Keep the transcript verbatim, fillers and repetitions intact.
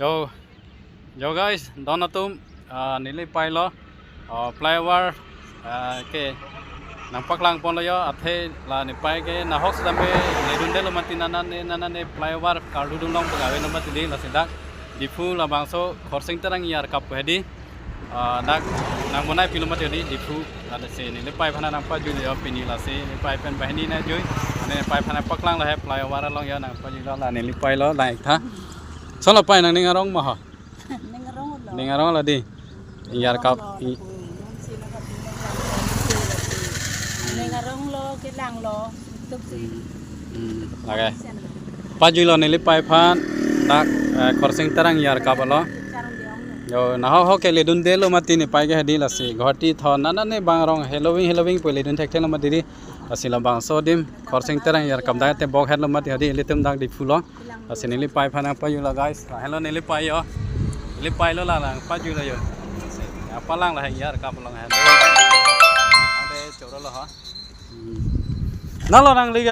Yo, yo guys, don atum, ah, neli pailo, ah, flyover, ah, ke nangpaklang ponlo yo, athe la nepai ke nahok sedam ke ledundelo mati nana ne, nana ne flyover karlu dunlong pegawai lo mati di, lasi dak Diphu labangso Khorsing Terang yarkap hedi, ah, dak nang bonai pilo mati di Diphu, lasi neli pai aphan nangpajuilo yo pini, lasi nepai pen banghini nangjuilo, nepai aphan nangpaklanglo he flyover along yo, nangpajuilo la neli pailo la ik tha. Solo pai nangning arong ma ho? Ning arong lo. Ning arong lo di. Yarkap. Ning arong lo, i- lapu, non si na kap ning arong lo, si. Ning arong lo, kelang lo, tup si. Hmm. Okay. Sian lo. Pajuilo neli pai aphan dak, eh, Khorsing Terang yarkap lo. Charong diong lo. Yo, nahok hok ke ledundelo mati nepai ke hedi, lasi Guwahati thon nana ne bang arong heloving heloving pu ledun thekthelo mati di. Lasi labangso adim Khorsing Terang yarkap dak te bok hetlo mati hedi, ilitum dak Diphu lo. Lasi neli pai aphan nangpajuilo guys. Ah, hello neli pai yo. Neli pailo la nangpajuilo yo. Apa lang la heng yarkap along helo. Ade choro lo ha. Hmm. Nalo nangli